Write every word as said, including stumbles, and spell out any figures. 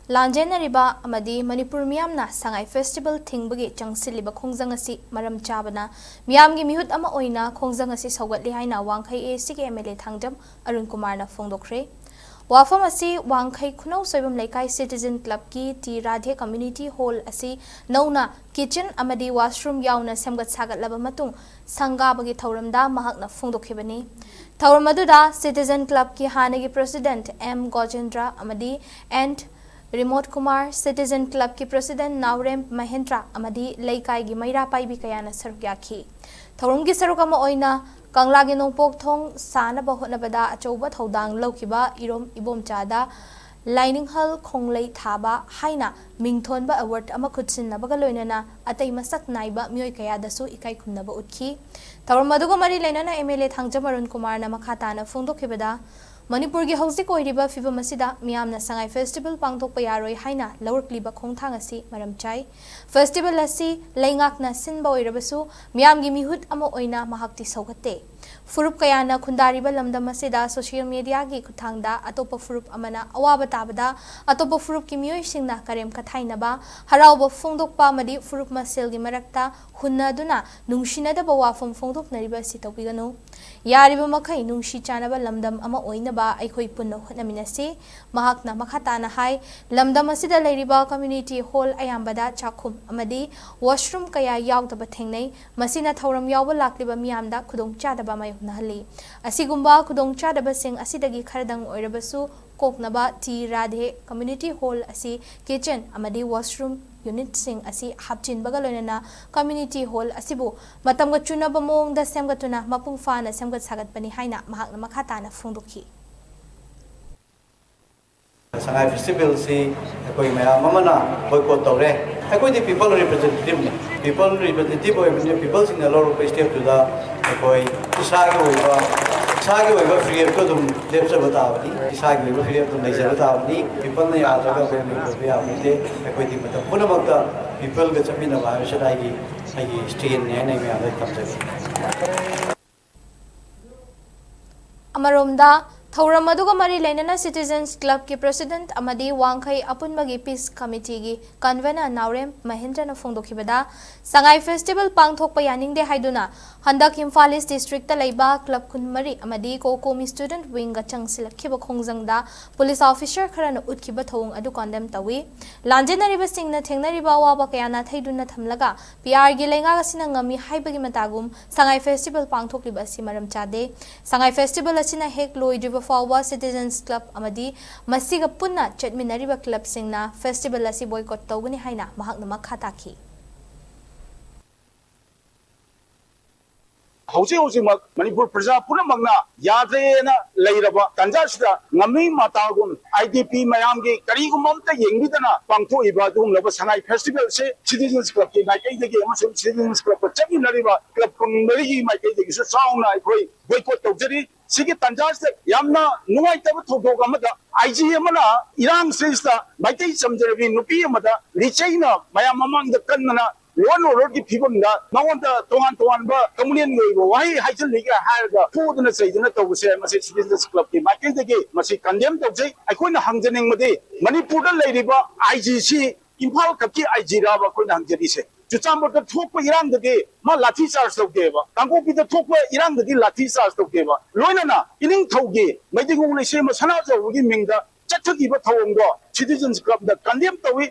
ꯂꯥꯟꯖꯦꯟꯅꯔꯤꯕ ꯑꯃꯗꯤ ꯃꯅꯤꯄꯨꯔ ꯃꯤꯌꯥꯝꯅ ꯁꯉꯥꯏ ꯐꯦꯁꯇꯤꯚꯦꯜ ꯊꯤꯡꯕꯒꯤ ꯆꯪꯁꯤꯜꯂꯤꯕ ꯈꯣꯡꯖꯪ ꯑꯁꯤ ꯃꯔꯝ ꯆꯥꯕꯅ ꯃꯤꯌꯥꯝꯒꯤ ꯃꯤꯍꯨꯠ ꯑꯃ ꯑꯣꯏꯅ ꯈꯣꯡꯖꯪ ꯑꯁꯤ ꯁꯧꯒꯠꯂꯤ ꯍꯥꯏꯅ ꯋꯥꯡꯈꯩ ꯑꯦꯁꯤꯒꯤ M L A Thangjam Arun ꯀꯨꯃꯥꯔꯅ ꯐꯣꯡꯗꯣꯛꯈ꯭ꯔꯦ꯫ ꯋꯥꯐꯝ ꯑꯁꯤ ꯋꯥꯡꯈꯩ ꯈꯨꯅꯧ ꯁꯣꯏꯕꯝ ꯂꯩꯀꯥꯏ ꯁꯤꯇꯤꯖꯟ ꯀ꯭ꯂꯕꯀꯤ ꯇꯤ ꯔꯥꯙꯦ ꯀꯝꯃ꯭ꯌꯨꯅꯤꯇꯤ ꯍꯣꯜ ꯑꯁꯤ ꯅꯧꯅ ꯀꯤꯆꯟ ꯑꯃꯗꯤ ꯋꯥꯁꯔꯨꯝ ꯌꯥꯎꯅ ꯁꯦꯝꯒꯠ ꯁꯥꯒꯠꯂꯕ ꯃꯇꯨꯡ ꯁꯪꯒꯥꯕꯒꯤ ꯊꯧꯔꯝꯗ ꯃꯍꯥꯛꯅ ꯐꯣꯡꯗꯣꯛꯈꯤꯕꯅꯤ꯫ ꯊꯧꯔꯝ ꯑꯗꯨꯗ ꯁꯤꯇꯤꯖꯟ ꯀ꯭ꯂꯕꯀꯤ ꯍꯥꯟꯅꯒꯤ ꯄ꯭ꯔꯦꯁꯤꯗꯦꯟꯠ ꯑꯦꯝ ꯒꯣꯖꯦꯟꯗ꯭ꯔ ꯑꯃꯗꯤ ꯑꯦꯟ ꯔꯤꯃꯣꯠ ꯀꯨꯃꯥꯔ, ꯁꯤꯇꯤꯖꯟ ꯀ꯭ꯂꯕꯀꯤ ꯄ꯭ꯔꯦꯁꯤꯗꯦꯟꯠ ꯅꯥꯎꯔꯦꯝ ꯃꯍꯦꯟꯗ꯭ꯔ ꯑꯃꯗꯤ ꯂꯩꯀꯥꯏꯒꯤ ꯃꯩꯔꯥ ꯄꯥꯏꯕꯤ ꯀꯌꯥꯅ ꯁꯔꯨꯛ ꯌꯥꯈꯤ꯫ ꯊꯧꯔꯝꯒꯤ ꯁꯔꯨꯛ ꯑꯃ ꯑꯣꯏꯅ ꯀꯪꯂꯥꯒꯤ ꯅꯣꯡꯄꯣꯛ ꯊꯣꯡ ꯁꯥꯅꯕ ꯍꯣꯠꯅꯕꯗ ꯑꯆꯧꯕ ꯊꯧꯗꯥꯡ ꯂꯧꯈꯤꯕ ꯏꯔꯣꯝ ꯏꯕꯣꯝꯆꯥꯗ ꯂꯥꯏꯅꯤꯡꯍꯜ ꯈꯣꯡꯂꯩ ꯊꯥꯕ ꯍꯥꯏꯅ ꯃꯤꯡꯊꯣꯟꯕ ꯑꯦꯋꯥꯔꯗ ꯑꯃ ꯈꯨꯠꯁꯤꯟꯅꯕꯒ ꯂꯣꯏꯅꯅ ꯑꯇꯩ ꯃꯁꯛ ꯅꯥꯏꯕ ꯃꯤꯑꯣꯏ ꯀꯌꯥꯗꯁꯨ ꯏꯀꯥꯏ ꯈꯨꯝꯅꯕ ꯎꯠꯈꯤ꯫ ꯊꯧꯔꯝ ꯑꯗꯨꯒ ꯃꯔꯤ ꯂꯩꯅꯅ M L A Thangjam Arun ꯀꯨꯃꯥꯔꯅ ꯃꯈꯥ ꯇꯥꯅ ꯐꯣꯡꯗꯣꯛꯈꯤꯕꯗ, ꯃꯅꯤꯄꯨꯔꯒꯤ ꯍꯧꯖꯤꯛ ꯑꯣꯏꯔꯤꯕ ꯐꯤꯕꯝ ꯑꯁꯤꯗ ꯃꯤꯌꯥꯝꯅ ꯁꯉꯥꯏ ꯐꯦꯁꯇꯤꯚꯦꯜ ꯄꯥꯡꯊꯣꯛꯄ ꯌꯥꯔꯣꯏ ꯍꯥꯏꯅ ꯂꯧꯔꯛꯂꯤꯕ ꯈꯣꯡꯊꯥꯡ ꯑꯁꯤ ꯃꯔꯝ ꯆꯥꯏ꯫ ꯐꯦꯁꯇꯤꯚꯦꯜ ꯑꯁꯤ ꯂꯩꯉꯥꯛꯅ ꯁꯤꯟꯕ ꯑꯣꯏꯔꯕꯁꯨ ꯃꯤꯌꯥꯝꯒꯤ ꯃꯤꯍꯨꯠ ꯑꯃ ꯑꯣꯏꯅ ꯃꯍꯥꯛꯇꯤ ꯁꯧꯒꯠꯇꯦ꯫ ꯐꯨꯔꯨꯞ ꯀꯌꯥꯅ ꯈꯨꯟꯗꯥꯔꯤꯕ ꯂꯝꯗꯝ ꯑꯁꯤꯗ ꯁꯣꯁꯤꯌꯦꯜ ꯃꯦꯗꯤꯌꯥꯒꯤ ꯈꯨꯠꯊꯥꯡꯗ ꯑꯇꯣꯞꯄ ꯐꯨꯔꯨꯞ ꯑꯃꯅ ꯑꯋꯥꯕ ꯇꯥꯕꯗ ꯑꯇꯣꯞꯄ ꯐꯨꯔꯨꯞꯀꯤ ꯃꯤꯑꯣꯏꯁꯤꯡꯅ ꯀꯔꯦꯝ ꯀꯊꯥꯏꯅꯕ, ꯍꯔꯥꯎꯕ ꯐꯣꯡꯗꯣꯛꯄ ꯑꯃꯗꯤ ꯐꯨꯔꯨꯞ ꯃꯁꯦꯜꯒꯤ ꯃꯔꯛꯇ ꯍꯨꯟꯅꯗꯨꯅ ꯅꯨꯡꯁꯤꯅꯗꯕ ꯋꯥꯐꯝ ꯐꯣꯡꯗꯣꯛꯅꯔꯤꯕ ꯑꯁꯤ ꯇꯧꯕꯤꯒꯅꯨ꯫ ꯌꯥꯔꯤꯕ ꯃꯈꯩ ꯅꯨꯡꯁꯤ ꯆꯥꯟꯅꯕ ꯂꯝꯗꯝ ꯑꯃ ꯑꯣꯏꯅꯕ ꯑꯩꯈꯣꯏ ꯄꯨꯟꯅ ꯍꯣꯠꯅꯃꯤꯟꯅꯁꯤ꯫ ꯃꯍꯥꯛꯅ ꯃꯈꯥ ꯇꯥꯅ ꯍꯥꯏ, ꯂꯝꯗꯝ ꯑꯁꯤꯗ ꯂꯩꯔꯤꯕ ꯀꯝꯃ꯭ꯌꯨꯅꯤꯇꯤ ꯍꯣꯜ ꯑꯌꯥꯝꯕꯗ ꯆꯥꯛꯈꯨꯝ ꯑꯃꯗꯤ ꯋꯥꯁꯔꯨꯝ ꯀꯌꯥ ꯌꯥꯎꯗꯕ ꯊꯦꯡꯅꯩ꯫ ꯃꯁꯤꯅ ꯊꯧꯔꯝ ꯌꯥꯎꯕ ꯂꯥꯛꯂꯤꯕ ꯃꯤꯌꯥꯝꯗ ꯈꯨꯗꯣꯡꯆꯥꯗꯕ ꯃꯥꯌꯣꯛꯅꯍꯜꯂꯤ꯫ ꯑꯁꯤꯒꯨꯝꯕ ꯈꯨꯗꯣꯡꯆꯥꯗꯕꯁꯤꯡ ꯑꯁꯤꯗꯒꯤ ꯈꯔꯗꯪ ꯑꯣꯏꯔꯕꯁꯨ ꯀꯣꯛꯅꯕ ꯇꯤ ꯔꯥꯙꯦ ꯀꯝꯃ꯭ꯌꯨꯅꯤꯇꯤ ꯍꯣꯜ ꯑꯁꯤ ꯀꯤꯆꯟ ꯑꯃꯗꯤ ꯋꯥꯁꯔꯨꯝ ꯌꯨꯅꯤꯠꯁꯤꯡ ꯑꯁꯤ ꯍꯥꯞꯆꯤꯟꯕꯒ ꯂꯣꯏꯅꯅ ꯀꯝꯃ꯭ꯌꯨꯅꯤꯇꯤ ꯍꯣꯜ ꯑꯁꯤꯕꯨ ꯃꯇꯝꯒ ꯆꯨꯅꯕ ꯃꯑꯣꯡꯗ ꯁꯦꯝꯒꯠꯇꯨꯅ ꯃꯄꯨꯡ ꯐꯥꯅ ꯁꯦꯝꯒꯠ ꯁꯥꯒꯠꯄꯅꯤ ꯍꯥꯏꯅ ꯃꯍꯥꯛꯅ ꯃꯈꯥ ꯇꯥꯅ ꯐꯣꯡꯗꯣꯛꯈꯤ꯫ ꯁꯉꯥꯏ ꯐꯦꯁꯇꯤꯚꯦꯜꯁꯤ ꯑꯩꯈꯣꯏ ꯃꯌꯥꯝ ꯑꯃꯅ ꯕꯣꯏꯀꯣꯠ ꯇꯧꯔꯦ꯫ ꯑꯩꯈꯣꯏꯗꯤ ꯄꯤꯄꯜ ꯔꯤꯄ꯭ꯔꯖꯦꯟꯇꯦꯇꯤꯚꯅꯤ꯫ ꯄꯤꯄꯜ ꯔꯤꯄ꯭ꯔꯖꯦꯟꯇꯦꯇꯤꯚ ꯑꯣꯏꯕꯅꯤꯅ ꯄꯤꯄꯜꯁꯤꯡꯅ ꯂꯧꯔꯛꯄ ꯁ꯭ꯇꯦꯞꯇꯨꯗ ꯑꯩꯈꯣꯏ ꯏꯁꯥꯒꯤ ꯑꯣꯏꯕ ꯏꯁꯥꯒꯤ ꯑꯣꯏꯕ ꯐꯤꯔꯦꯞꯇꯣ ꯑꯗꯨꯝ ꯂꯦꯞꯆꯕ ꯇꯥꯕꯅꯤ꯫ ꯏꯁꯥꯒꯤ ꯑꯣꯏꯕ ꯐꯤꯔꯦꯞ ꯑꯗꯨꯝ ꯂꯩꯖꯕ ꯇꯥꯕꯅꯤ꯫ ꯄꯤꯄꯜꯅ ꯌꯥꯗ꯭ꯔꯒ ꯑꯩꯈꯣꯏ ꯂꯩꯕ ꯌꯥꯕ ꯅꯠꯇꯦ꯫ ꯑꯩꯈꯣꯏꯗꯤ ꯃꯇꯝ ꯄꯨꯝꯅꯃꯛꯇ ꯄꯤꯄꯜꯒ ꯆꯠꯃꯤꯟꯅꯕ ꯍꯥꯏꯕꯁꯤꯅ ꯑꯩꯒꯤ ꯑꯩꯒꯤ ꯁ꯭ꯇꯦꯟꯅꯤ ꯍꯥꯏꯅ ꯑꯩ ꯃꯌꯥꯝꯗ ꯊꯝꯖꯒꯦ꯫ ꯑꯃꯔꯣꯝꯗ, ꯊꯧꯔꯝ ꯑꯗꯨꯒ ꯃꯔꯤ ꯂꯩꯅꯅ Citizens Clubꯀꯤ President ꯑꯃꯗꯤ ꯋꯥꯡꯈꯩ ꯑꯄꯨꯟꯕꯒꯤ Peace Committeeꯒꯤ Convener ꯅꯥꯎꯔꯦꯝ ꯃꯍꯦꯟꯗ꯭ꯔꯅ ꯐꯣꯡꯗꯣꯛꯈꯤꯕꯗ, ꯁꯉꯥꯏ Festival ꯄꯥꯡꯊꯣꯛꯄ ꯌꯥꯅꯤꯡꯗꯦ ꯍꯥꯏꯗꯨꯅ ꯍꯟꯗꯛ ꯏꯝꯐꯥꯜ East Districtꯇ ꯂꯩꯕ Club ꯀꯨꯟꯃꯔꯤ ꯑꯃꯗꯤ ꯀꯣꯀꯣꯃꯤ Student Wingꯒ ꯆꯪꯁꯤꯜꯂꯛꯈꯤꯕ ꯈꯣꯡꯖꯪꯗ police officer ꯈꯔꯅ ꯎꯠꯈꯤꯕ ꯊꯧꯑꯣꯡ ꯑꯗꯨ condemn ꯇꯧꯏ꯫ ꯂꯥꯟꯖꯦꯟꯅꯔꯤꯕꯁꯤꯡꯅ ꯊꯦꯡꯅꯔꯤꯕ ꯑꯋꯥꯕ ꯀꯌꯥ ꯅꯥꯊꯩꯗꯨꯅ ꯊꯝꯂꯒ P Rꯒꯤ ꯂꯩꯉꯥꯛ ꯑꯁꯤꯅ ꯉꯝꯃꯤ ꯍꯥꯏꯕꯒꯤ ꯃꯇꯥꯒꯨꯝ ꯁꯉꯥꯏ Festival ꯄꯥꯡꯊꯣꯛꯂꯤꯕ ꯑꯁꯤ ꯃꯔꯝ ꯆꯥꯗꯦ꯫ ꯁꯉꯥꯏ Festival ꯑꯁꯤꯅ ꯍꯦꯛ ꯂꯣꯏꯗ꯭ꯔꯤꯕ ꯐꯥꯎꯕ Citizens Club ꯑꯃꯗꯤ ꯃꯁꯤꯒ ꯄꯨꯟꯅ ꯆꯠꯃꯤꯟꯅꯔꯤꯕ clubꯁꯤꯡꯅ festival ꯑꯁꯤ boycott ꯇꯧꯒꯅꯤ ꯍꯥꯏꯅ ꯃꯍꯥꯛꯅ ꯃꯈꯥ ꯇꯥꯈꯤ꯫ ꯍꯧꯖꯤꯛ ꯍꯧꯖꯤꯛꯃꯛ ꯃꯅꯤꯄꯨꯔ ꯄ꯭ꯔꯖꯥ ꯄꯨꯝꯅꯃꯛꯅ ꯌꯥꯗ꯭ꯔꯦꯅ ꯂꯩꯔꯕ ꯇꯥꯟꯖꯥꯁꯤꯗ ꯉꯝꯃꯤ ꯃꯇꯥꯒꯨꯝ I D P ꯃꯌꯥꯝꯒꯤ ꯀꯔꯤꯒꯨꯝꯕ ꯑꯝꯇ ꯌꯦꯡꯕꯤꯗꯅ ꯄꯥꯡꯊꯣꯛꯏꯕ ꯑꯗꯨꯒꯨꯝꯂꯕ ꯁꯉꯥꯏ Festivalꯁꯦ Citizens Clubꯀꯤ ꯃꯥꯏꯀꯩꯗꯒꯤ ꯑꯃꯁꯨꯡ Citizens Clubꯀ ꯆꯠꯃꯤꯟꯅꯔꯤꯕ club ꯀꯨꯟꯃꯔꯤꯒꯤ ꯃꯥꯏꯀꯩꯗꯒꯤꯁꯨ ꯆꯥꯎꯅ ꯑꯩꯈꯣꯏ boycott ꯇꯧꯖꯔꯤ꯫ ꯁꯤꯒꯤ ꯇꯥꯟꯖꯥꯁꯤꯗ ꯌꯥꯝꯅ ꯅꯨꯡꯉꯥꯏꯇꯕ ꯊꯧꯗꯣꯛ ꯑꯃꯗ I G ꯑꯃꯅ ꯏꯔꯥꯡꯁꯤꯗ ꯃꯩꯇꯩ ꯆꯝꯖꯔꯕꯤ ꯅꯨꯄꯤ ꯑꯃꯗ ꯂꯤꯆꯩꯅ ꯃꯌꯥꯝ ꯃꯃꯥꯡꯗ ꯀꯟꯗꯅ law and orderꯒꯤ ꯐꯤꯕꯝꯗ ꯃꯉꯣꯟꯗ ꯇꯣꯉꯥꯟ ꯇꯣꯉꯥꯟꯕ ꯀꯃꯨꯅꯦꯜꯒꯤ ꯑꯣꯏꯕ ꯋꯥꯍꯩ ꯍꯥꯏꯖꯤꯜꯂꯤꯒ ꯍꯥꯏꯔꯒ ꯐꯨꯗꯅ ꯆꯩꯗꯅ ꯇꯧꯕꯁꯦ ꯃꯁꯤ Citizens Clubꯀꯤ ꯃꯥꯏꯀꯩꯗꯒꯤ ꯃꯁꯤ condemn ꯇꯧꯖꯩ꯫ ꯑꯩꯈꯣꯏꯅ ꯍꯪꯖꯅꯤꯡꯕꯗꯤ ꯃꯅꯤꯄꯨꯔꯗ ꯂꯩꯔꯤꯕ I Gꯁꯤ ꯏꯝꯐꯥꯜ ꯈꯛꯀꯤ I Gꯔꯕ ꯑꯩꯈꯣꯏꯅ ꯍꯪꯖꯔꯤꯁꯦ? ꯆꯨꯔꯆꯥꯟꯄꯨꯔꯗ ꯊꯣꯛꯄ ꯏꯔꯥꯡꯗꯗꯤ ꯃꯥ ꯂꯥꯊꯤ charge ꯇꯧꯗꯦꯕ, ꯀꯥꯡꯄꯣꯛꯄꯤꯗ ꯊꯣꯛꯄ ꯏꯔꯥꯡꯗꯗꯤ ꯂꯥꯊꯤ charge ꯇꯧꯗꯦꯕ, ꯂꯣꯏꯅꯅ ꯏꯅꯤꯡꯊꯧꯒꯤ ꯃꯩꯇꯩꯉꯣꯡ ꯂꯩꯁꯦꯝꯕ ꯁꯅꯥꯖꯥꯎꯕꯒꯤ ꯃꯤꯡꯗ ꯆꯠꯊꯈꯤꯕ ꯊꯧꯑꯣꯡꯗꯣ Citizens Clubꯅ condemn ꯇꯧꯏ꯫